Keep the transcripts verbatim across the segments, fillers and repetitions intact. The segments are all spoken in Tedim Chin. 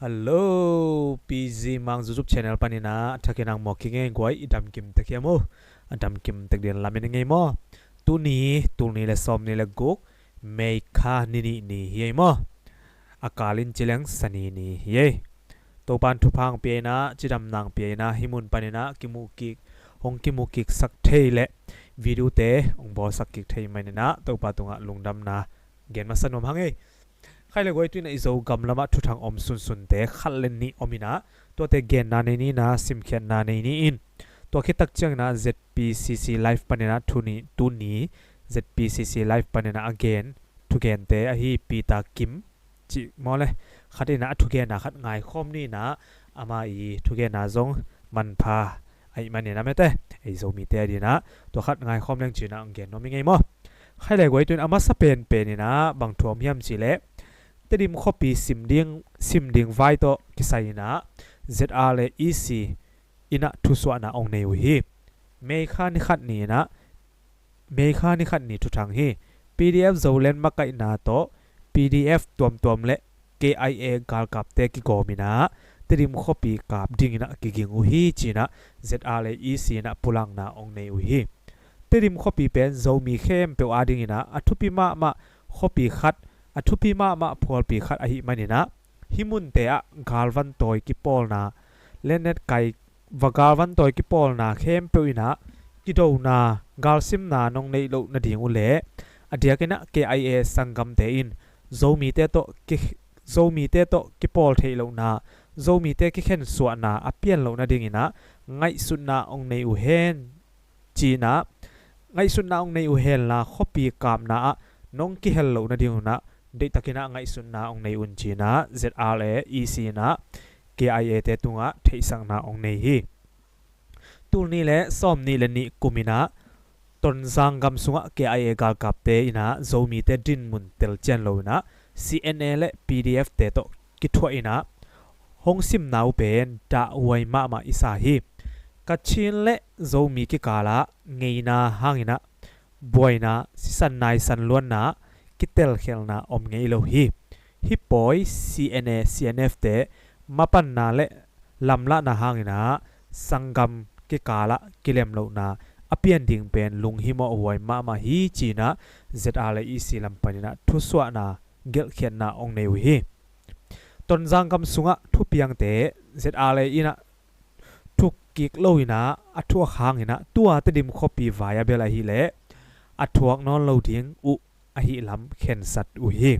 Hello, P Z Mang YouTube channel panin ah a thakin ang mawk hi ngei guai, i damkim tek hiam uh? A damkim tek ding lamen hi ngei maw? Tuni, tulni le sawmni le guk, May kha ni nih ni hi ei maw? A kalin ci leng Sani ni hi ei. Topan thupha ang pia in ah, cidamna ang pia in ah, hih mun panin ah kimuh kik, hong kimuh kik sak thei le video te hong bawlsak kik thei manin ah Topa tungah lungdamna gen masa nuam hang ei. Khai le guai, tu in ah i Zogam lamah thuthang om sunsunte khat le nih om in ah, tuate genna nei ni in ah, simkhiatna nei ni in. Tua khit tak ciangin ah Z P C C Live panin ah tuni, tuni Z P C C Live panin ah a gen thugente ahi Peter Kim cih maw le, khat in ah a thugenna khat ngaikhawm ni in ah, ama i thugenna zong manpha ahih manin ah mete, ei Zomite adingin ah tua khat ngaikhawm leng ci in ah hong gen nuam hi ngei maw? Khai le guai, tu in a masa penpen in ah bang thu om hiam cih leh, Tedim khuapi sim ding, sim ding vai tawh kisai in ah Z R A E C in ah thusuahna hong nei uh hi. May kha ni khat ni in ah, May kha ni khat ni thuthang hi. P D F Zoland makaihna tawh P D F tuamtuam le K I A galkapte kigawm in ah Tedim khuapi kap dingin ah kiging uh hi ci in ah Z R A E C in ah pulakna hong nei uh hi. Tedim khuapi pen Zomi khempeuh adingin ah a thupi mahmah khuapi khat, a thupi mahmah phualpi khat ahih manin ah, hih munte ah galvan tawi kipawlna, lennet kai va galvan tawi kipawlna khempeuh in ah kidona, galsimna nong neih loh nading uh leh, a diakin ah K I A sanggamte in Zomite tawh ki, Zomite tawh kipawl theih lohna, Zomite kikhensuahna a pian loh nadingin ah ngaihsutna hong nei uh hen ci in ah, ngaihsutna hong nei uh henla, khuapi kapna ah nong kihel loh nading un ah deihtakin ah ngaihsutna hong nei un ci in ah Z R A E C in ah K I A te tungah theihsakna hong nei hi. Tulni le sawmni le nih kum in ah Tonzang gam sungah K I A galkapte in ah Zomite dinmun telcian lo in ah C N A le P D F te tawh kithuah in ah hong simna uh pen dahhuai mahmah i sa hi. Kachin le Zomi kikal ah ngeina hangin ah buaina, sisan naisan luanna, kitelkhialna om ngei lo hi. Hih pawi C N A, C N F te mapanna le lamlahna hangin ah sanggam kikal ah kilemlohna a pian ding pen lunghimawh huai mahmah hi ci in ah Z R A E C lam panin ah thusuahna gelhkhiatna hong nei uh hi. Tonzang gam sungah thupiangte Z R A in ah thuk kik lo in ah a thuak hangin ah tua Tedim khuapi vai a bel ahih leh a thuak nawn lo ding uh ahih lam khensat uh hi.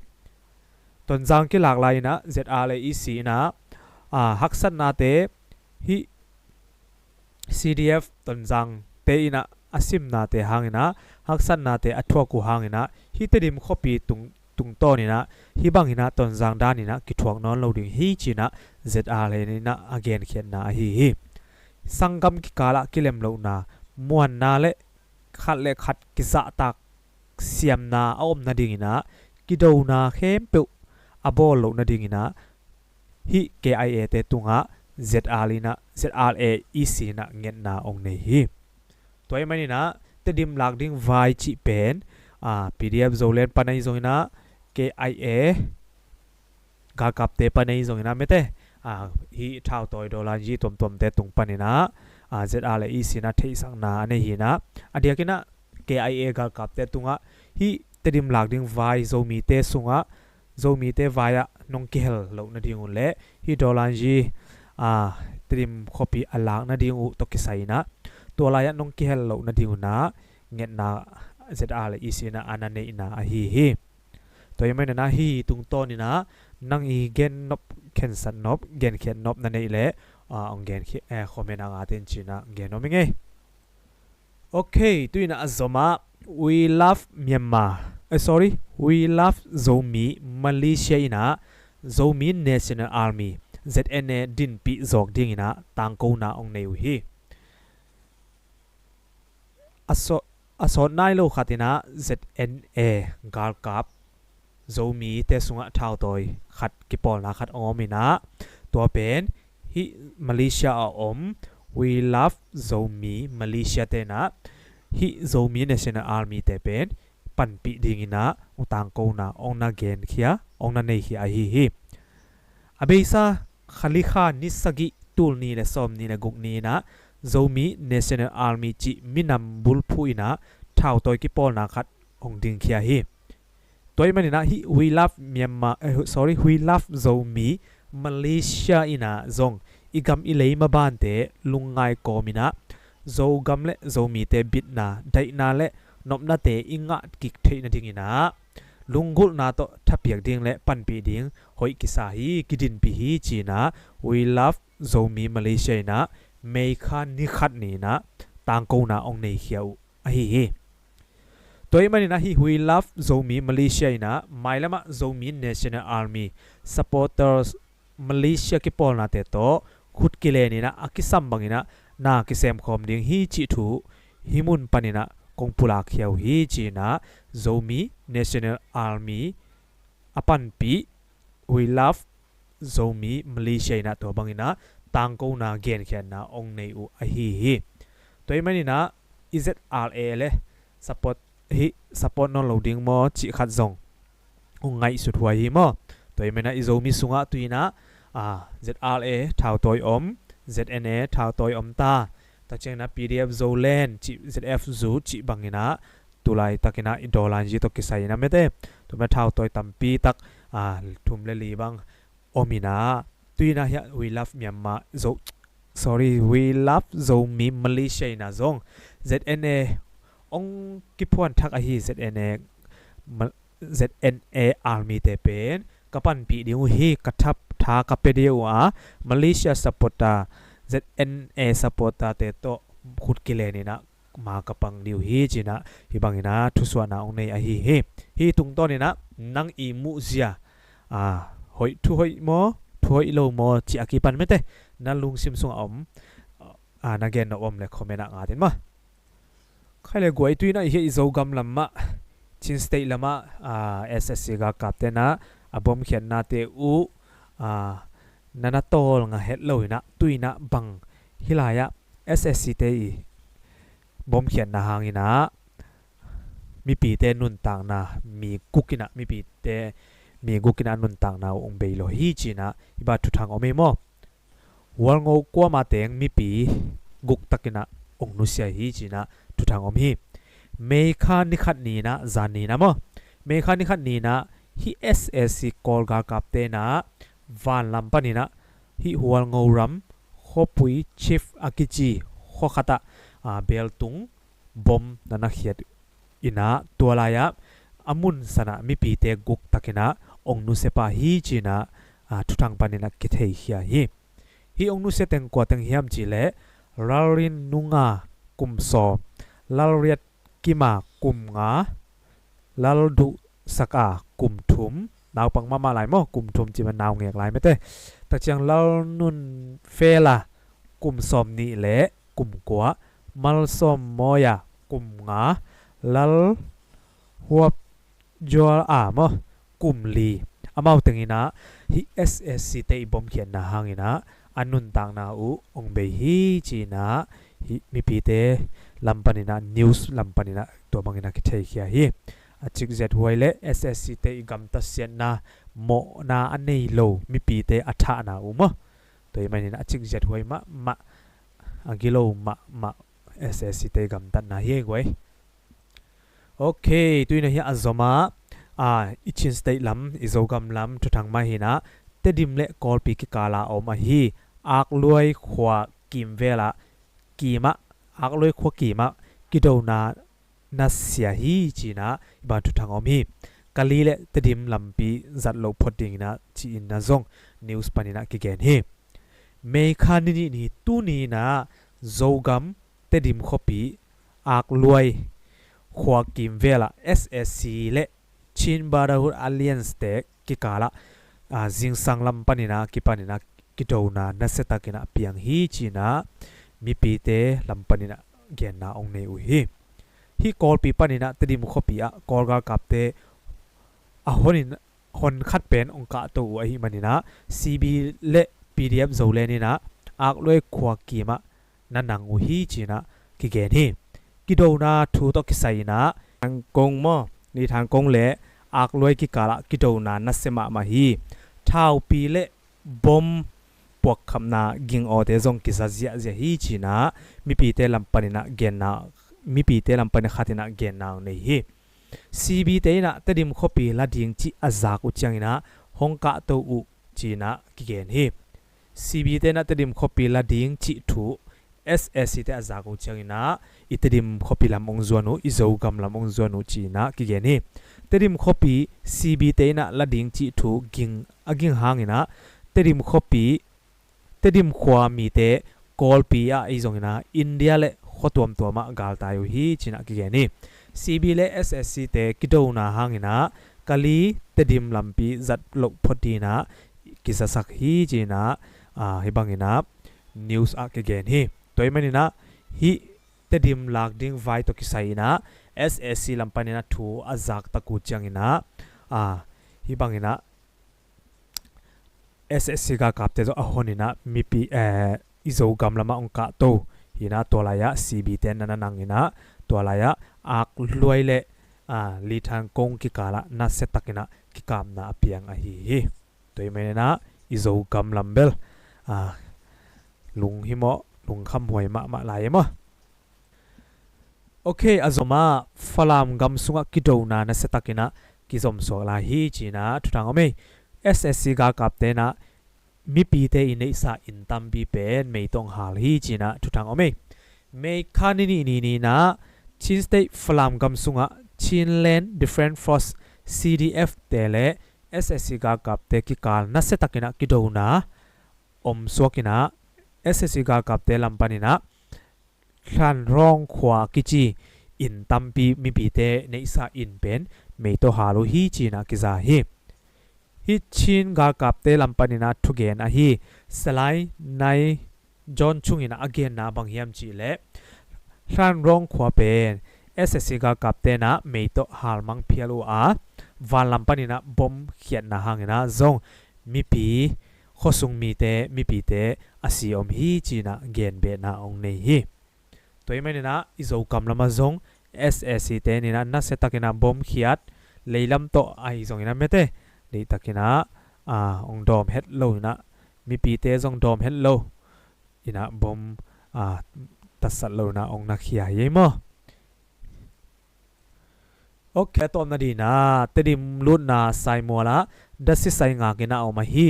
Tonzang kilak lai in ah Z R A E C in ah, a, haksatnate, hih C D F Tonzangte in ah a simnate hangin ah, haksatnate a thuak uh hangin ah, hih Tedim khuapi tung, tungtawn in ah hih bangin ah Tonzang dan in ah kithuak nawn lo ding hi ci in ah Z R A in ah a genkhiatna ahi hi. Sanggam kikal ah kilemlohna, muanna le khat le khat kizahtak siamna a om nadingin ah, kidona khempeuh a bawl loh nadingin ah, hih K I A te tungah Z R in ah, Z R A E C in ah ngetna hong nei hi. Tua ahih manin ah Tedim lak ding vai cih pen, a, P D F Zoland pan ahi zongin ah, K I A galkapte pan ahi zongin ah mete, a, hih thautawi Dolanji tuamtuamte tung panin ah, a, Z R A E C in ah theihsakna a nei hi in ah, a diakin ah K I A galkapte tungah hih Tedim lak ding vai Zomite sungah, Zomite vai ah nong kihel loh nading un le hih Dolanji, a, Tedim khuapi a lak nading uh tawh kisai in ah tua lai ah nong kihel loh nading un ah ngetna Z R A E C in ah a na neihna ahi hi. Tua ahih manin ah hih tungtawn in ah nang i gen nop, khensat nop, genkhiat nop na neih leh, a, hong genkhiat, eh, comment ah ngatin ci in ah gen nuam hi ngei. Ok, tu in ah a zom ah We Love Myanmar, eh, sorry, We Love Zomi Malaysia in ah Zomi National Army, Z N A dinpih zawk dingin ah tangkona hong nei uh hi. A sawt, a sawt nai lo khat in ah Z N A galkap Zomite sungah thautawi khat, kipawlna khat hong om in ah, tua pen hih Malaysia a om We Love Zomi Malaysia te in ah hih Zomi National Army te pen panpih dingin ah hong tangkona hong na genkhia, hong na neikhia ahi hi. A beisa Khalikha ni sagih, tul ni le sawm ni le guk ni inah Zomi National Army cih minam bulphuh inah thautawi kipawlna khat hong dingkhia hi. Tua ahih maninah hih We Love Myanmar, eh, sorry, We Love Zomi Malaysia inah zong i gam i lei mabante lungngai kawm inah Zogam le Zomite bitna, daihna le nopnate i ngah kik theih nadinginah lunggulhna tawh thapiak ding le panpih ding hoih kisa hi, kidinpih hi ci-inah We Love Zomi Malaysia inah May kha ni khat ni inah tangkona hong neikhia uh ahi hi. Tua ahih maninah hih We Love Zomi Malaysia inah mailamah Zomi National Army supporters Malaysia kipawlnate tawh khut kilen inah a kisam banginah na kisemkhawm ding hi cih thu hih mun paninah kong pulakkhia uh hi ci-inah Zomi National Army a panpih We Love Zomi Malaysia inah tua banginah tangkona genkhiatna hong nei uh ahi hi. Tua ahih maninah i Z R A le support, hih support nawn lo ding maw cih khat zong hong ngaihsut huai hi maw? Tua ahih maninah i Zomi sungah tu inah, a, Z R A thautawi om, Z N A thautawi om ta, tak cianginah P D F Zoland cih, Z F Zu cih banginah tu laitakinah i dawlanzi tawh kisai inah mete tua mah thautawi tampi tak, a, thum le li bang om inah tu inah hiah We Love Myanmar Zo, sorry, We Love Zomi Malaysia inah zong Z N A hong kiphuan thak ahi Z N A Ma-, Z N A Army te pen ka panpih ding uh hi, ka thap tha ka pia ding uh a, Malaysia supporter, Z N A supporter te tawh khut kilen inah ma ka pang ding uh hi ci-inah hih banginah thusuahna hong nei ahi hi. Hih tungtawn inah nang i muhzia, a, hoih, thu hoih maw, thu hoih lo maw cih a kipan mete na lungsim sungah om, a, na gen nop om le comment ah ngat in maw. Khai le guai, tu inah i hih i Zogam lamah, Chin State lamah, a, S S C galkapte inah a bomkhiatnate uh, a, na na tawlnga het lo inah tu inah bang hih lai-ah S S C te i bomkhiatna hang inah mipite nuntakna mi guk inah, mipite mi guk inah nuntakna uh hong bei lo hi ci-inah i ba thuthang om hi maw? Hualngo kuamah teng mipi guk takinah hong nusia hi ci-inah thuthang om hi. May kha ni khat ni inah zan ni inah maw, May kha ni khat ni inah hih S S C Kawl galkapte inah vanlam paninah hih Hualngo ram khuapui Chief a kici khua khatah, a, beltung bom na na khiat inah tua lai-ah a mun sanah mipite guk takinah hong nusia pah hi ci-inah, a, thuthang paninah kitheikhia hi. Hih hong nusia teng kua teng hiam cihleh Lalrin Nunga kum sawm, Lalriat Kima kum nga, Lalduh Saka kum thum, naupang mahmah lai maw, kum thum cih mah naungek lai mete. Tak ciang Lalnun Fela kum sawm nih le kum kua, Malsawm Mawia kum nga, Lal Huap Jual a maw, kum li. Amau teng inah hih S S C te i bomkhiatna hang inah a nuntakna uh hong bei hi ci-inah hih mipite lam paninah, news lam paninah tua banginah kitheikhia hi. A cikzet huai le S S C te i gamtat siatna mawhna a nei lo mipite a thahna uh maw, tua ahih maninah a cikzet huai mahmah, a gilo mahmah S S C te i gamtatna hi ei guai. Ok, tu inah hiah a zomah, a, i Chin State lam, i Zogam lam thuthang mah hi inah Tedim le Kawlpi kikala a om ahi Akluai khua kimvelah kimah, Akluai khua kimah kidona nasia hi ci-inah i ban thuthang om hi. Kali le Tedim lampi zat loh phot dinginah ci-inah zong news paninah kigen hi. May kha ni nih ni tuni inah Zogam Tedim khuapi Akluai khua kimvelah S S C le Chin Brotherhood Alliance te kikalah, a, zingsang lam paninah kipaninah kidona nasiatakinah piang hi ci-inah mipite lam paninah genna hong nei uh hi. Hih Kawlpi paninah Tedim khuapi ah Kawl galkapte a honin, hon khat pen hong kahto uh ahih maninah C B le P D F Zoland inah Akluai khua kimah na nang uh hi ci-inah kigen hi. Kidona thu tawh kisai inah Thangkong maw, ni Thangkong le Akluai kikalah kidona nasia mahmah hi. Thaupi le bom puakkhamna ging awte zong kiza ziahziah hi ci-in ah mipite lam panin ah genna, mipite lam panin khat in ah genna hong nei hi. C B te in ah Tedim khuapi la ding cih a zak uh ciangin ah hong kahto uh ci-in ah kigen hi. C B te in ah Tedim khuapi la ding cih thu S S C te a zak uh ciangin ah i Tedim khuapi lam hong zuan uh, i Zogam lam hong zuan uh ci-in ah kigen hi. Tedim khuapi C B te in ah la ding cih thu ging, a ging hangin ah Tedim khuapi, Tedim khua mite Kawlpi ah ahi zongin ah India le khua tuamtuam ah galtai uh hi ci-in ah kigen hi. C B le S S C te kidona hangin ah Kali Tedim lampi zat loh phot dingin ah kizasak hi ci-in ah, ah, hih bangin ah news ah kigen hi. Tua ahih manin ah hih Tedim lak ding vai tawh kisai in ah S S C lam panin ah thu a zak tak uh ciangin ah, ah, hih bangin ah S S C galkapte zong a honin ah mipi, eh, i Zogam lamah hong kahto hi-in ah tua lai-ah C B te na na nangin ah tua lai-ah Akluai le, ah, Lithan Kong kikal ah nasia takin ah kikapna a piang ahi hi. Tua ahih manin ah i Zogam lam bel, ah, lunghimawh, lungkhamhuai mahmah lai e maw. Ok, a zom ah Falam gam sungah kidona nasia takin ah kizomsuak lai hi ci-in ah thuthang om ei. S S C galkapte in ah mipite i neihsa inn tampi pen mei tawh hong hal hi ci-in ah thuthang om ei. May kha ni nih ni-in ah Chin State Falam gam sungah Chinland Defense Force, C D F te le S S C galkapte kikal nasia takin ah kidona om suakin ah S S C galkapte lam panin ah Thlanrawng khua kici inn tampi mipite neihsa inn pen mei tawh hal uh hi ci-in ah kiza hi. Hih Chin galkapte lam panin ah thugen ahi Salai Nai John Chung in ah a genna bang hiam cih leh Thlanrawng khua pen S S C galkapte in ah mei tawh halmang phial uh a, vanlam panin ah bom khiatna hangin ah zong mipi, khuasung mite, mipite a si om hi ci-in ah genbehna hong nei hi. Tua ahih manin ah i Zogam lamah zong S S C te in ah nasia takin ah bom khiat, leilam tawh ahi zongin ah mete deih takin ah, ah, hong dawm het lo in ah, mipite zong dawm het lo in ah bom, ah, tatsat lo in ah hong na khia hi ei maw. Ok, a tawpna dingin ah Tedim lutna Saimual ah datsi sai ngakin ah a om ahi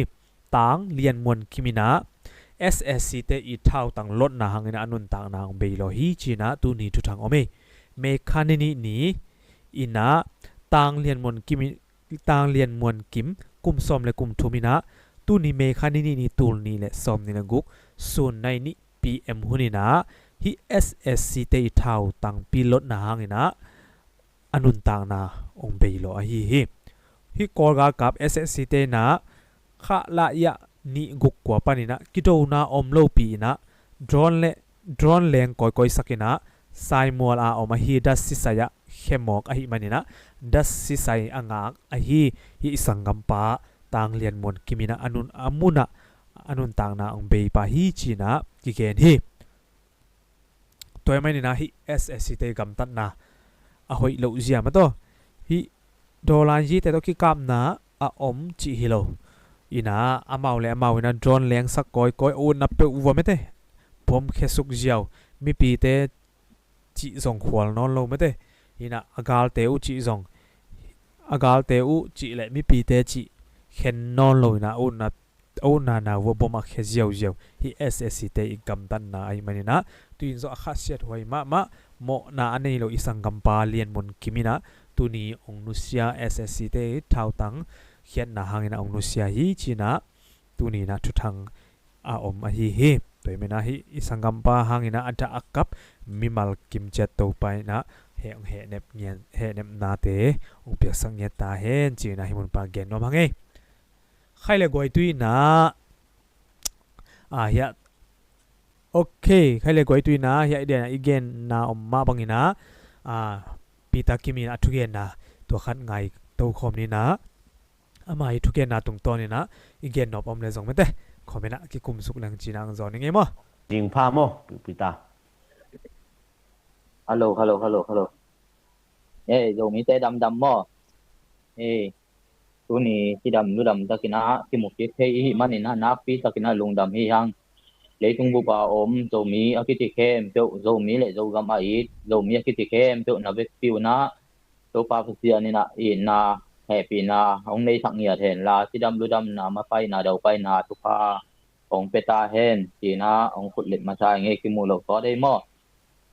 Tang Lian Muan Kim in ah S S C te i thautang lotna hangin ah a nuntakna hong bei lawh hi ci-in ah tuni thuthang om ei. May kha ni nih ni-in ah Tang Lian Muan Kim in, Tang Lian Muan Kim kum sawm le kum thum in ah tuni May kha ni nih ni tul nih le sawm nih le guk sun nai nih P M hun in ah hih S S C te i thautangpi lotna hangin ah a nuntakna hong bei lawh ahi hi. Hih Kawl galkap S S C te in ah Kha Lah Yah nih guk kua panin ah kidona om lopi in ah drone le, drone leng kawikawi sakin ah Saimual a om ahi datsi sai ah khemawk ahih manin ah datsi sai a ngak ahi hih i sanggampa Tang Lian Muan Kim in ah a nun, a mun ah a nuntakna hong bei pah hi ci-in ah kigen hi. Tua ahih manin ah hih S S C te gamtatna a hoih loh zia maw taw, hih Dawlanyi te tawh kikapna a om cih hi lo. In ah amau le amau in ah drone lengsak kawikawi, a utna peuh vua mete bom khesuk ziau, mipite cih zong khual nawn lo mete. In ah a galte uh cih zong, a galte uh cih le mipite cih khen nawn lo in ah a utna, a utna nau vua bom a khia ziauziau. Hih S S C te i gamtatna ahih manin ah tu-in zong a khasiat huai mahmah, mawhna a nei lo i sanggampa Lian Muan Kim in ah tuni hong nusia, S S C te i thautang khiatna hangin ah hong nusia hi ci-in ah tuni in ah thuthang a om ahi hi. Tua ahih manin ah hih i sanggampa hangin ah a dah a kap mimal kimciat Topa in ah heh, hong hehnep ngiat, hehnepnate hong piaksak ngiat ta hen ci-in ah hih munpa gen nuam hang ei. Khai le guai tu-in ah, ah, hiah, ok, khai le guai tu-in ah hiah i dian ah i genna om mah bangin ah, ah, Peter Kim in ah a thugenna tua khat ngai tokhawm ni in ah, ama i thugenna tungtawnin ah i gen nop om le zong mete comment ah kikum suk leng ci-in ah hong zawn ning ei maw. Zing pha maw, Peter? Hello, hello, hello, hello. Eh, Zomite damdam maw? Eh, tuni cidam ludam takin ah kimu kik thei i hih manin ah nakpi takin ah lungdam hi hang. Leitung bup a om Zomi a kiti khempeuh, Zomi le Zogam a it Zomi a kiti khempeuh na vekpi un ah Topa Pasian in ah itna hehpihna hong neisak ngiat hen la, cidam ludamna, mapaina daupaina thupha hong pia ta hen ci-in ah hong khut lip masa i ngei kimu lo sawt ei maw.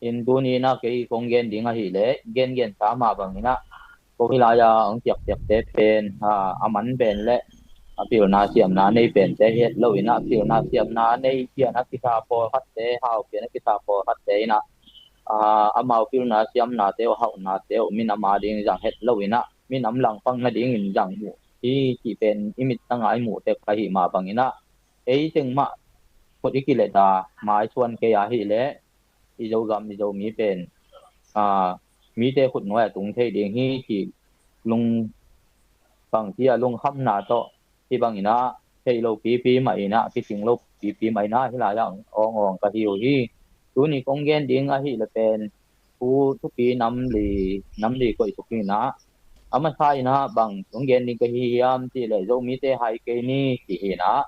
In tuni in ah kei kong gen ding ahih leh, gen gen sa mah bangin ah ko hi lai-a hong ciakciakte pen, a, a man pen le a pilna siamna nei pente hi het lo in ah, pilna siamna nei pian a kisa pawlkhatte, hau pian a kisa pawlkhatte in ah, a, amau pilna siamnate uh, hauhnate uh minam a ding zang het lo in ah, minam langpang nadingin zang uh hi cih pen i mit tangah i muh tek ahih mah bangin ah, ei teng mah khut i kilet a maisuan kei ahih leh i Zogam i Zomi pen, a, mite khut nuai a tung thei ding hi cih lung, bangci a lungkhamna tawh hih bangin ah thei lo pipi mah in ah, kicing lo pipi mah in ah hih lai-ah awng awng ka hi uh hi. Tuni kong gen ding ahih leh pen Pu Thupi Namli, Namli koih suk in ah, a masa in ah bang hong gen ding ka hi hiam cih leh Zomite hai kei ni ci hi in ah,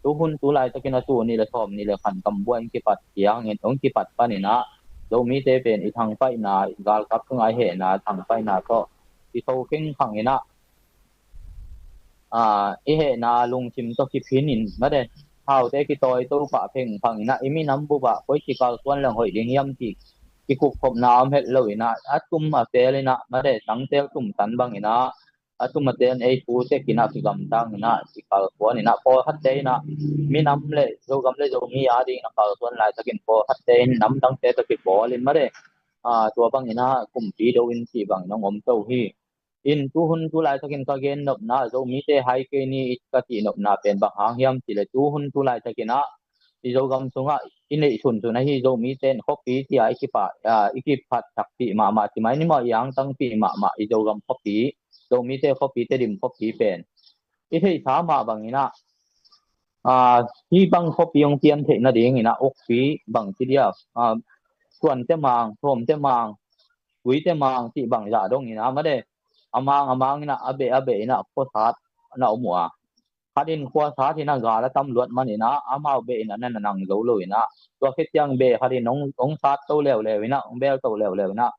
tu hun tu laitakin a tul nih le sawm nih le khan Kambuai hong kipat ciangin, hong kipat panin ah Zomite pen i thangpaihna, i galkap sungah i hehna thangpaihna tawh i so khengkhang in ah, a, i hehna lungsim tawh kiphin in mate, haute kitawi to pah phengphang in ah i minam bup ah koi kikalsuan leng hoih ding hiam cih kikupkhopna om het lo in ah, a tum a teel in ah mate, tangtel tumtan bang in ah, a tum a teel in ei thu tek in ah kigamtang in ah kikalsuan in ah, pawlkhatte in ah minam le Zogam le Zomi a dingin a kalsuan laitakin pawlkhatte in namdangte tawh kibawl in mate, a, tua bang in ah kumpi do in cih bang in hong om to hi. In tu hun tu laitakin ka gen nopna, Zomite hai kei ni i ka cih nopna pen bang hang hiam cih leh tu hun tu laitakin ah i Zogam sungah i neih sunsun ahi Zomite in khuapi ci-a i kipa, a, i kiphatsakpih mahmah ci mai ni maw, i angtangpih mahmah i Zogam khuapi, Zomite khuapi, Tedim khuapi pen i theihsa mah bangin ah, a, hih bang khuapi hong pian theih nadingin ah ukpi bangci dia, a, Suante Mang, Thawmte Mang, Tuite Mang cih bang zah dongin ah mate, a mang a mang in ah, a beh a beh in ah khuasat na om uh a, khat in khuasat in ah gal a tam luat manin ah amau beh in ah na nang zo lo in ah, tua khit ciang beh khat in hong, hong sat to leuleu in ah, hong bel to leuleu in ah,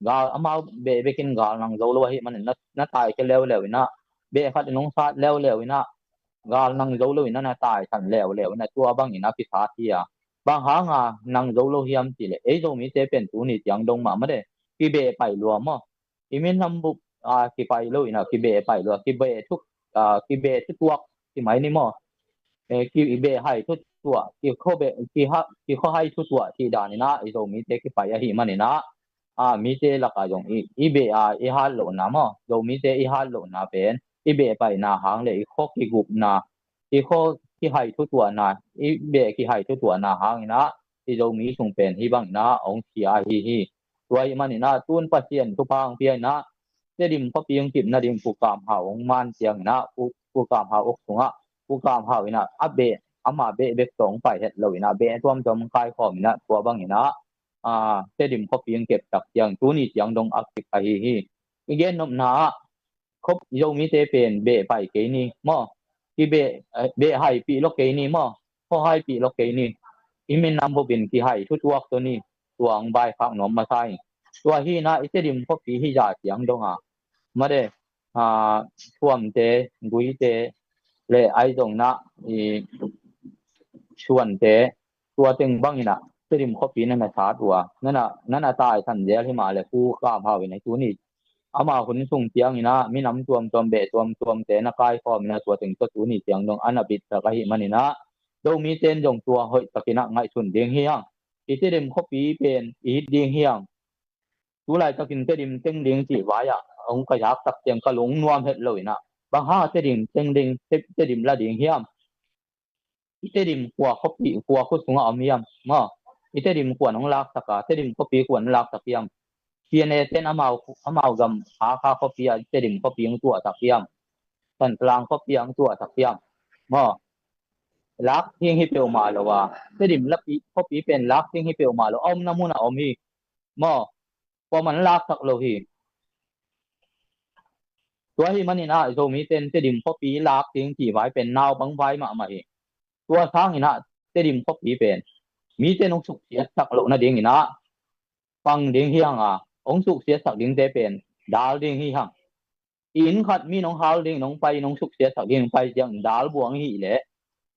gal amau beh bekin gal nang zo lo ahih manin na, na taikhia leuleu in ah, beh khat in hong sat leuleu in ah, gal nang zo lo in ah na taisan leuleu in ah, tua bangin ah kisat hi a. Bang hanga nang zo lo hiam cih leh ei Zomite pen tuni ciang dong mah mate, kibeh paih lua maw. I minam bup, a, kipai lo in ah kibeh paih lua, kibeh thu, a, kibeh thutuak ci mai ni maw. E, kibeh hai thutuah, kikhua beh, kiha, kikhua hai thutuah cih dan in ah i Zomite kipai ahih manin ah, a, mite lakah zong i, i beh a i hat lohna maw, Zomite i hat lohna pen i beh paihna hang le i khua kigupna, i khua kihai thutuahna, i beh kihai thutuahna hangin ah i Zomi sung pen hih bangin ah hong sia ahi hi. Tua ahih manin ah tun Pasian thupha hong pia in ah Tedim khuapi hong kip nading Pu Kam Hau hong man ciangin ah Pu, Pu Kam Hau uk sungah Pu Kam Hau in ah a beh, amah beh bek tawh hong pai het lo in ah beh tuamtuam hong kaikhawm in ah tua bangin ah, a, Tedim khuapi hong kep tak ciang tuni ciang dong a kip ahi hi. I gen nopna ah khuap Zomite pen beh pai kei ni maw. Kibeh, eh, beh haipih lo kei ni maw. Khua haipih lo kei ni. I minam bupin kihai thutuak to ni. Tua hong vaikhak nuam masa hi. Tua hi in ah i Tedim khuapi hih zah ciang dong a mate, a, Thuamte, Guite le ahi zongin ah i Suante, tua teng bangin ah Tedim khuapi na na sat uh a, na na, na na taisan zel hi mah leh Pu Kam Hau in ah tuni ama hun sung ciangin ah minam tuamtuam, beh tuamtuamte na kaikhawm in ah tua teng tawh tuni ciang dong a na bitsak ahih manin ah Zomite in zong tua hoihtakin ah ngaihsun ding hi hang. I Tedim khuapi pen i it ding hi hang. Tu laitakin Tedim teng ding cih vai-ah hong ka zak tak ciang ka lung nuam het lo in ah, bang hang Tedim teng ding, Te, Tedim la ding hiam? I Tedim kua khuapi, kua khua sungah om hiam maw? I Tedim kuan hong laksak a, Tedim khuapi kuan hong laksak hiam? P N A ten amau, amau gam Hakha khuapi ah Tedim khuapi hong tuahsak hiam? Thantlang khuapi ah hong tuahsak hiam maw? Lak ding hi peuhmah lo a, Tedim lapi khuapi pen lak ding hi peuhmah lo, a omna munah om hi maw. Kuaman laksak lo hi. Tua ahih manin ah Zomite in Tedim khuapi lak ding cih vai pen naupang vai mahmah hi. Tua sangin ah Tedim khuapi pen mite in hong suksiatsak loh nadingin ah pang ding hi hang a, hong suksiatsak dingte pen dal ding hi hang. I inn khat mi in hong hal ding, hong pai in hong suksiatsak ding, hong pai ciang dal buang hi leh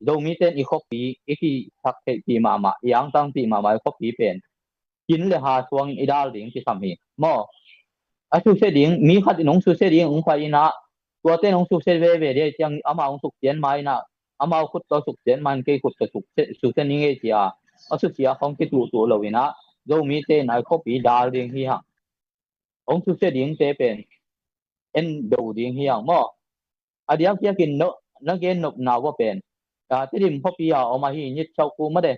Zomite in i khuapi i kisak theihpih mahmah, i angtangpih mahmah i khuapi pen kin le ha suangin i dal ding kisam hi maw. A susia ding, mi khat in hong susia ding hong pai in ah, tuate in hong susia veve ding ciang amau hong suksiat ma in ah, amau khut tawh suksiat ma in kei khut tawh susia, susia ning ei ci a, a susia khawng kituhtuh lo in ah Zomite in ah i khuapi dal ding hi hang. Hong susia dingte pen en do ding hi hang maw. A diakdiakin no, na gen nopna uh a pen, a, Tedim khuapi a om ahi Nitsaukhu mah de,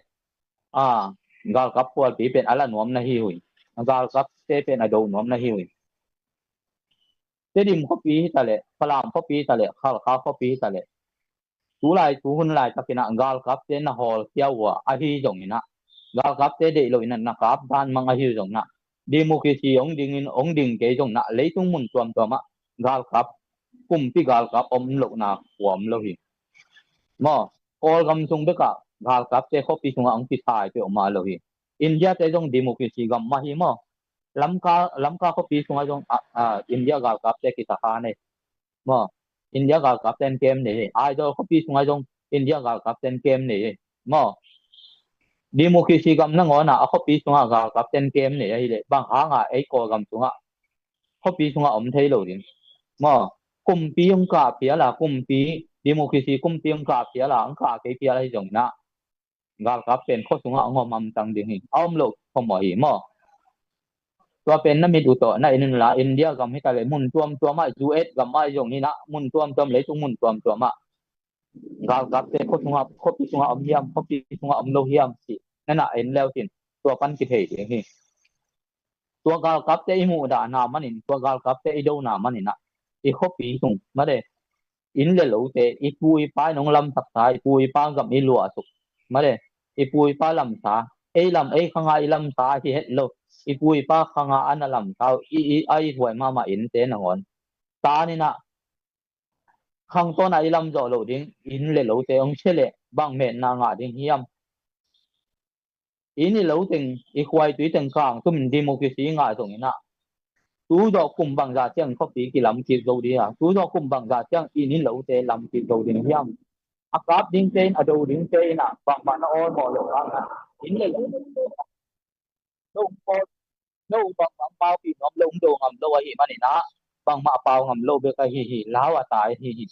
a, galkap khualpi pen a la nuam na hi uh hi. A galkapte pen a do nuam na hi uh hi. Tedim khuapi hi ta leh, Falam khuapi hi ta leh, Khalkha khuapi hi ta leh, tulai tu hun laitakin ah galkapte na hawlkhia uh a, ahi zongin ah galkapte deih loin ah na kap dan mang ahi zongin ah, democracy hong dingin hong ding kei zongin ah leitung mun tuamtuam ah galkap, kumpi galkap om lohna kua om lo hi maw. Kawlgam sung bekah galkapte khuapi sungah hong kisai peuhmah lo hi. India te zong democracy gam mah hi maw. Lamka, Lamka khuapi sungah zong, a, a, India galkapte kisa kha nei maw. India galkapte in kem nei hi. Aizawl khuapi sungah zong India galkapte in kem nei hi maw. Democracy gam nangawn ah a khuapi sungah galkapte in kem nei ahih leh bang hangah ei Kawlgam sungah khuapi sungah om thei lo ding maw. Kumpi hong kah phial a, kumpi, democracy kumpi hong kah phial a, hong kah kei phial ahi zongin ah galkap pen khua sungah hong om hamtang ding hi. A om loh khuamawh hi maw. Tua pen na mit uh tawh na en un la, India gam hi ta leh mun tuamtuam ah, U S gam ah zongin ah mun tuamtuam, leitung mun tuamtuam ah galkapte khua sungah, khuapi sungah om hiam, khuapi sungah om lo hiam cih na na en le uh cin, tua pan kithei ding hi. Tua galkapte i muhdahna manin, tua galkapte i dona manin ah i khuapi sung mah de, inn le lote, i pu i pa in hong lamsaksa, i pu i pa gam i luahsuk mah de, i pu i pa lamsa, ei lam, ei khanga i lamsa hi het lo, i pu i pa khanga a na lamsa uh, i, i, a i huai mahmah innte nangawn tan in ah khangtawn ah i lamzawh loh ding, inn le lote hong sia leh bang metna ngah ding hiam. Inn i lo teng, i khuaitui teng kang tum democracy ngah zongin ah, tu zawh kum bangzah ciang khuapi kilam kik zo ding a, tu zawh kum bangzah ciang inn i lote lam kik zo ding hiam. A kap dingte in, a do dingte in ah bangmah na awlmawh loh hang ah, inn le lo, no, no, bangmah paupih ngam lo, do ngam lo ahih manin ah, bangmah pau ngam lo bek ahi hi, lau a tai ahi hi.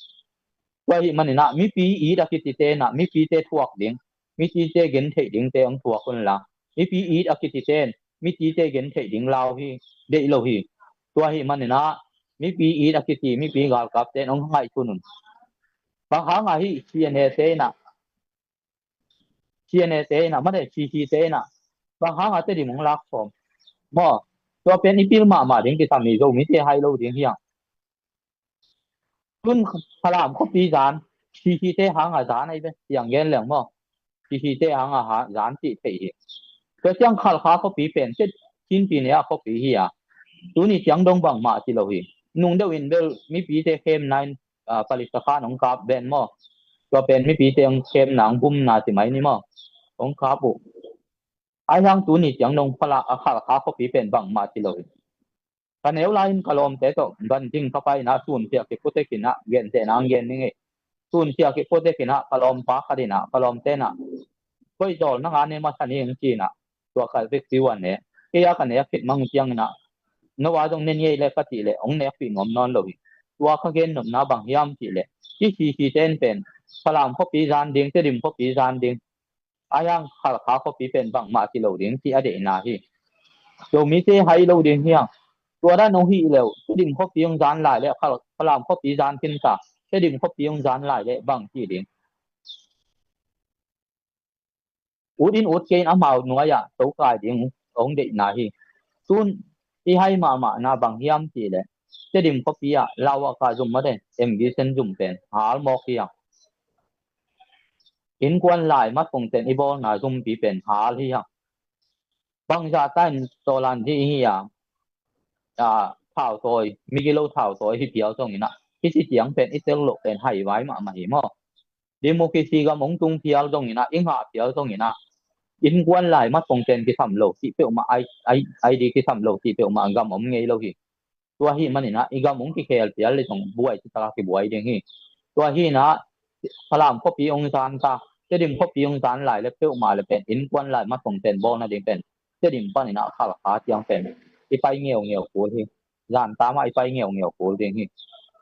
Tua ahih manin ah mipi it a kitite in ah mipite thuak ding, mipite gentheih dingte hong thuak un la, mipi it a kitite in mipite gentheih ding lau hi, deih lo hi. Tua ahih manin ah mipi it a kiti, mipi galkapte in hong ngaihsun un. Bang hang ahi C N A te in ah, C N A te in ah, mate C C te in ah, bang hang a Tedim hong lak sawm maw. Tua pen i pil mahmah ding kisam hi, Zomite hai lo ding hi hang. Tun Falam khuapi zan, C C te hang a zan ahi ve, siang gen leng maw. C C te hang a ha, zan cih theih hi. Tua ciang Khalkha khuapi pen, te Chin pi ne a khuapi hi a. Tuni ciang dong bangmah ci lo hi. Nung deuh in bel mipite khemna in, a, palik takhan hong kap ben maw. Tua pen mipite hong khemna, hong bumna ci mai ni maw. Hong kap uh. Ahi hang tuni ciang dong Falam, a, Khalkha khuapi pen bangmah ci lo hi. Ka neu lai-in ka lawmte tawh van ding ka pai in ah, sunsia kiputek in ah, gentehna hong gen ning ei. Sunsia kiputek in ah, ka lawmpa khat in ah, ka lawmte in ah, koi zawl na ngah ne masa ning ci in ah, tua kal vek piu an ne. Kei a ka nek khit mang ciangin ah, no a zong ne ni ei le ka cih leh hong nekpih nuam nawn lo hi. Tua ka gen nopna bang hiam cih leh, i C C te in pen Falam khuapi zan ding, Tedim khuapi zan ding, ahi hang Khalkha khuapi pen bangmah ci lo ding cih a deihna hi. Zomite hai lo ding hi hang. Tua dan hong hih leh uh, Tedim khuapi hong zan lai leh, Khal, Falam khuapi zan khin ta, Tedim khuapi hong zan lai leh bang ci ding. Ut in ut kei in amau nuai-ah tokai ding hong deihna hi. Tun i hai mahmahna bang hiam cih leh, Tedim khuapi ah lau a ka zum mate, M V sen zum pen hal mawk hi hang. Innkuan lai matpungten i bawlna zumpi pen hal hi hang. Bangzah ta in tawlan dih hi a, a, thautawi, migilo thautawi hi piau zongin ah, Hih ci ciang pen i tel loh pen haivai mahmah hi maw. Democracy gam hong tung phial zongin ah, i ngah phial zongin ah, innkuan lai matpongten kisam lo cih peuhmah ai, ai, ai di kisam lo cih peuhmah gam om ngei lo hi. Tua ahih manin ah i gam hong kikhel phial le zong buai citaka kibuai ding hi. Tua hi-in ah Falam khuapi hong zan ta, Tedim khuapi hong zan lai le peuhmah le pen innkuan lai matpongten bawl nading pen Tedim panin ah Khalkha ciang pen i pai ngeungeu kul hi. Zan ta mah i pai ngeungeu kul ding hi.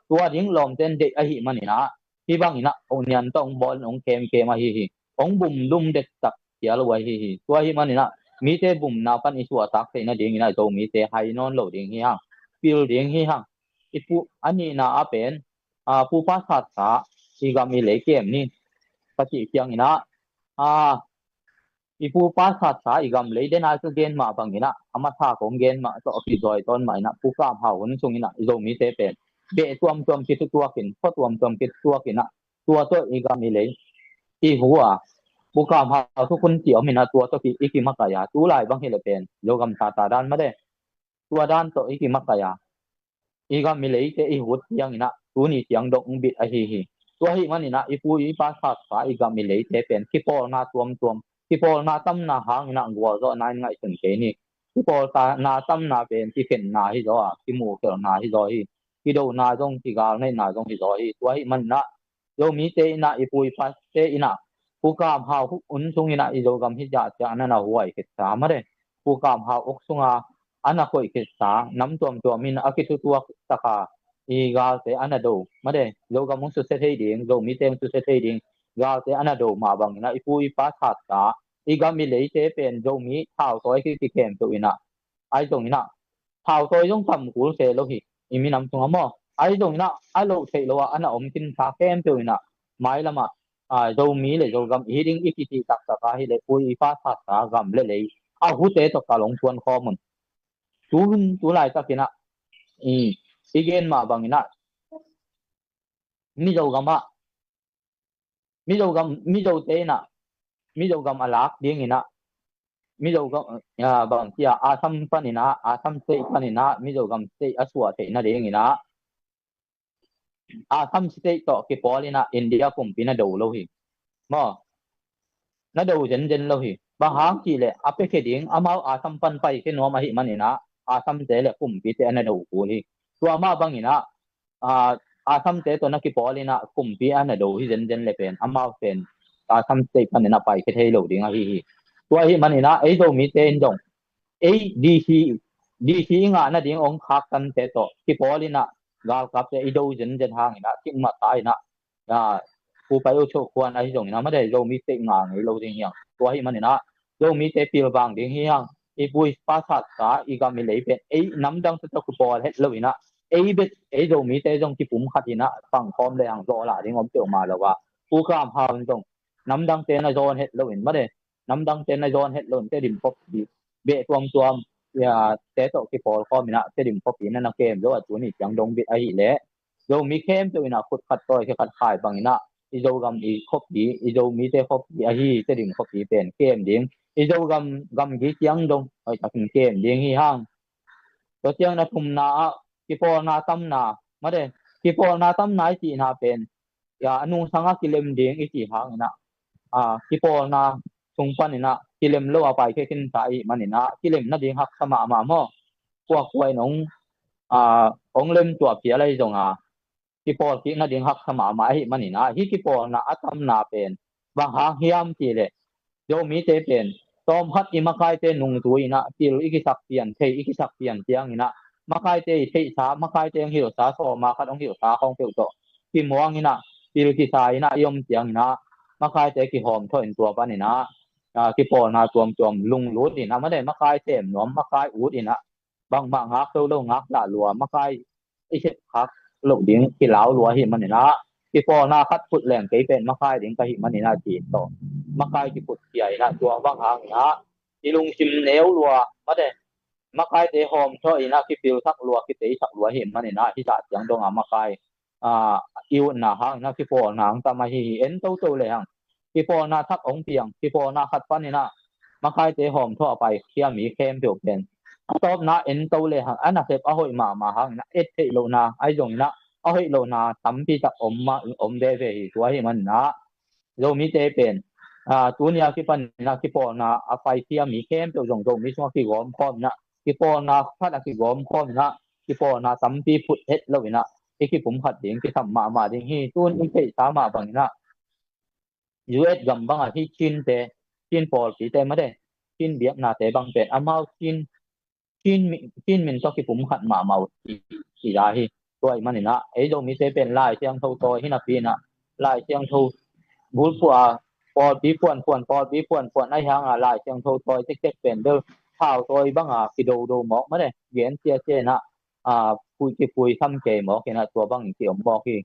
Tua ding lawmten deih ahih manin ah hih bangin ah hong nian tawh hong bawl in hong kemkem ahi hi. Hong bum lum dektak phial uh ahi hi. Tua ahih manin ah mite bumna pan i suahtak theih nadingin ah Zomite hai nawn lo ding hi hang. Pil ding hi hang. I pu, a nihna ah pen, a, pupa satsa i gam i lei kem ni ka cih ciangin ah, a, i pupa satsa i gam lei den a ka gen mah bangin ah, a masa kong gen mah tawh a kizawi tawn mah in ah, Pu Kam Hau hun sungin ah i Zomite pen beh tuamtuam kithutuakin, khua tuamtuam kithutuakin ah, tua tawh i gam i lei i hu a, Pu Kam Hau thukhun ci om in ah, tua tawh ki, i kimakaih a, tu lai bang hi le pen Zogam tata dan mah de. Tua dan tawh i kimakaih a, i gam i leite i hut ciangin ah tuni ciang dong bit ahi hi. Tua ahih manin ah i pu i pa satsa i gam i leite pen kipawlna tuamtuam, kipawlna tamna hangin ah gualzawhna in ngaihsun kei ni. Kipawlna tamna pen kikhenna hi zaw a, kimuhkhelhna hi zaw hi. Kidona zong, kigalneihna zong hi zaw hi. Tua ahih manin ah Zomite in ah, i pu i pate in ah, Pu Kam Hau hun sungin ah i Zogam hih zah ciang a na huai khitsa mah de. Pu Kam Hau uk sunga a na khoih khitsa, nam tuamtuam in a kithutuak taka i galte a na do mah de. Zogam hong susia thei ding, Zomite hong susia thei ding galte a na do mah bangin ah i pu i pa satsa i gam i leite pen Zomi thautawi ki, kikem peuh in ah, ahi zongin ah thautawi zong tam kul se lo hi. I minam sungah maw, ahi zongin ah a loh theih lo ah a na om khinsa khempeuh in ah mailam ah, a, Zomi le Zogam i hi ding i kicih taktak a hi le, pu i pa satsa gam le lei a hute tawh kal hong thuan khawm un. Tu hun tu laitakin ah i, i gen mah bangin ah Mizo gam ah, Mizo gam, Mizote in ah, Mizo gam a lak dingin ah, Mizo gam, a, bang ci a, Assam panin ah, Assam State panin ah Mizo gam State a suah theih nadingin ah, Assam State tawh kipawl in ah India kumpi na do lo hi. Maw, na do zenzen lo hi. Bang hang cih leh a piakhia ding, amau Assam pan paikhia nuam ahih manin ah Assamte le kumpite a na do kul hi. Tua mah bangin ah, a, Assamte tawh na kipawl in ah kumpi a na do hi zenzen le pen, amau pen Assam State panin ah paikhia thei lo ding ahi hi. Tua ahih manin ah ei Zomite in zong ei DC, DC i ngah nading hong khaktan te tawh kipawl in ah galkapte i do zenzen hangin ah, kingmata in ah, a, Pu Pai U Cho Khuan ahi zongin ah, mah de, Zomi State ngah ngei lo ding hi hang. Tua ahih manin ah Zomite pilvang ding hi hang. I pu i pa satsa i gam i lei pen ei namdangte tawh kipawl het lo in ah, ei bek, ei Zomite zong kipumkhat in ah pangkhawm le hang, zawh lah ding om peuhmah lo a, Pu Kam Hau in zong namdangte na zawn het lo in, mah de, namdangte na zawn het lo in Tedim khuapi beh tuamtuam, a, te tawh kipawl khawm in ah Tedim khuapi na na kem zo a, tuni ciang dong bit ahih leh Zomi khempeuh in ah khut khat tawi khe khat khai bangin ah i Zogam i khuapi, i Zomite khuapi ahi Tedim khuapi pen kem ding, i Zogam gamgi ciang dong hoihtakin kem ding hi hang. Tua ciang na thumna ah kipawlna tamna, mah de, kipawlna tamna i cihna pen, ya, a nungsang ah kilem ding i cih hangin ah, a, kipawlna sung panin ah kilem lo a paikhia khinta ahih manin ah kilem nading haksa mahmah maw. Kuakua in hong, a, hong lem tuah phial ahi zong a, kipawl kik nading haksa mahmah ahih manin ah, hih kipawlna a tamna pen bang hang hiam cih leh, Zomite pen tawmkhat i makaite nungzui in ah pil i kisak pian, thei i kisak pian ciangin ah, makaite i theihsa, makaite hong hilhsa, sawma khat hong hilhsa khawng peuh tawh kimuang in ah, pil kisa in ah i om ciangin ah, makaite kihawmthawh in tua panin ah, a, kipawlna tuamtuam lunglut in ah, mah de, makai sem nuam, makai ut in ah, bangmah ngak lo lo, ngak lah lua, makai i sep khak loh ding kilau lua ahih manin ah, kipawlna khat phut leng kei pen makai ding ka hih manin ah, ci tawh makai kiphut khia in ah, tua bang hangin ah i lungsim neu lua, mah de, makaite hawmthawh in ah kipilsak lua, kiteisak lua ahih manin ah, hih zah ciang dong a makai, a, i utna hangin ah kipawlna hong tam ahi hi. En toto le hang kipawlna thak hong piang, kipawlna khat panin ah makaite hawmthawh a paikhia mi khempeuh pen a tawpna en to le hang, a nasep a hoih mahmah hangin ah, et theih lohna ahi zongin ah, a hoih lohna tampi tak om ma, om veve hi. Tua ahih manin ah Zomite pen, aa, tuni a kipanin ah kipawlna a paikhia mi khempeuh zong Zomi sungah kigawm khawm in ah, kipawlna khat a kigawm khawm in ah, kipawlna tampi phut het lo in ah i kipumkhat ding kisam mahmah ding hi. Tun i theihsa mah bangin ah U S gam bangah hih Chin te, Chin pawlpite mate, Chin biaknate bang pen amau Chin, Chin mi, Chin min tawh kipumkhat mahmah uh hi, hi lai hi. Tua ahih manin ah ei Zomite pen Lai Siangtho tawi hi napi in ah, Lai Siangtho bulphuh a, pawlpi puanphuan, pawlpi puanphuan ahih hangin Lai Siangtho tawi tektek pen bel thau tawi banga kidodo mawk mate, gen ciacia in ah, aa, pui, kipui sam kei mawk in ah tua bangin kiom mawk hi.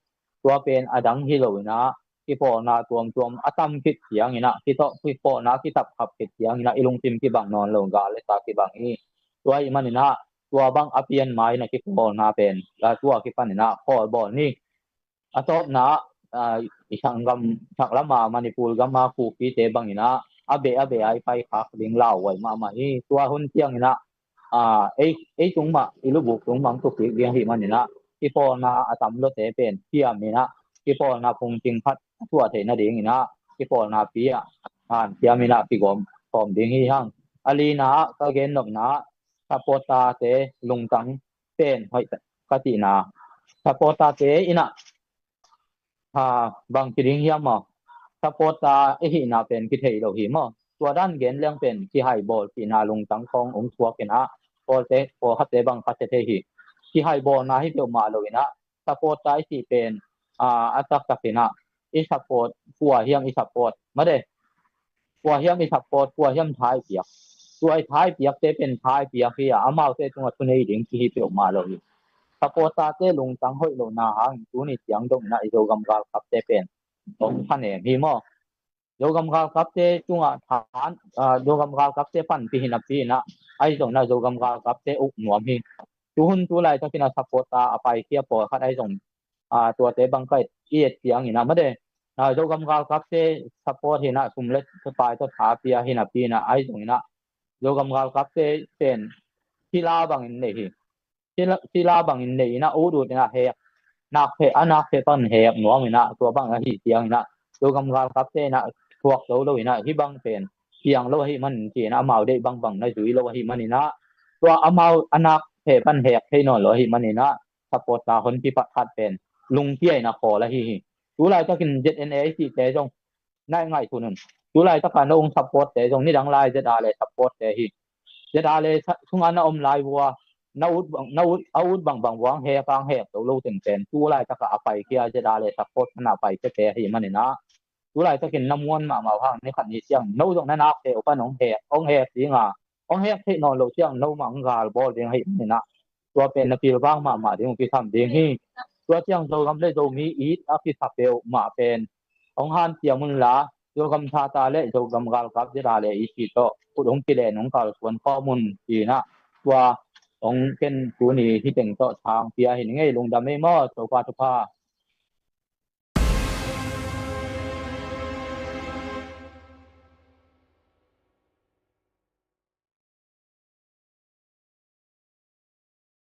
Tua pen a dang hi lo in ah kipawlna tuamtuam a tam khit ciangin ah, kitawh kipawlna kitapkhap khit ciangin ah i lungsim kibang nawn lo, gal le sa kibang hi. Tua ahih manin ah tua bang a pian ma in ah kipawlna pen, aa, tua kipanin ah khawl bawl ni. A tawpna ah, aa, i sanggam, saklam a Manipur gam a Kukite bangin ah a beh a beh a i paikhak ding lauhuai mahmah hi. Tua hun ciangin ah, aa, ei, ei tung mah, i lubuk tung mah hong thukik ding ahih manin ah kipawlna a tam lawte pen thiam in ah, kipawlna phungcing khat a tuah theih nadingin ah kipawlna pi ah hanciam in ah kigawm khawm ding hi hang. A lina ah ka gen nopna ah supporter-te lungtang pen hoih ka tihna, supporter-te in ah, aa, bang ci ding hiam maw? Supporter i hihna pen kithei lo hi maw? Tua dan gen leng pen kihaibawl cihna lungtang khawng hong thuak in ah, pawlte, pawlkhatte bang kha sia thei hi. Kihaibawlna hi peuhmah lo in ah, supporter i cih pen, aa, a taktak in ah i support, kua hiam i support mate, kua hiam i support, kua hiam tha i piak. Tua i tha i piakte pen tha i piak hi a, amaute tungah thunei ding kihi peuhmah lo hi. Supporter-te lungtang hoih lohna hangin tuni ciang dong in ah i Zogam galkapte pen hong thanem hi maw? Zogam galkapte tungah than, aa, Zogam galkapte panpih hi napi in ah, ahi zongin ah Zogam galkapte uk nuam hi. Tuhun tu laitakin ah supporter a paikhia pawlkhat ahi zong, aa, tuate bang ka i et ciangin ah mate, aa, Zogam galkapte support hi in ah, sum le pai tawh tha pia hi napi in ah, ahi zongin ah Zogam galkapte pen sila bangin nei hi. Sila, sila bangin nei in ah, ut ut in ah hek, nak pheh, a nak pheh pan hek nuam in ah, tua bang ahi ciangin ah Zogam galkapte in ah thuak zo lo in ah, hih bang pen piang lo ahih manin ci in ah, amau deih bangbang na zui lo ahih manin ah, tua amau a nak pheh pan hek thei nawn lo ahih manin ah supporter honpi phat khat pen lungkia in ah khawl ahi hi. Tu laitakin Z N A i cihte zong na ngaihsun un. Tu laitaka na hong support-te zong nidang lai Z R le support-te hi. Z R le sa-, sungah na om lai vua, na ut bang, na ut, a ut bangbang vua hong hek, hong hek zo lo teng pen tu laitaka a paikhia Z R le support pan a paikhiate ahih manin ah, tu laitakin na muan mahmah uh hang, ni khat ni ciang no zong na nak pheh uh pan hong hek, hong hek ding a, hong hek theih nawn loh ciang no mah hong galbawl ding ahih manin ah, tua pen na pilvang mahmah ding uh kisam ding hi. Tua ciang Zogam le Zomi it a kisa peuhmah pen hong hanciam unla, Zogam thata le Zogam galkap Z R le i cih tawh khut hong kilen, hong kalsuan khawm un ci in ah, tua hong ken tuni hih teng tawh thang pia hi ing ei. Lungdam ei maw, Topa thupha.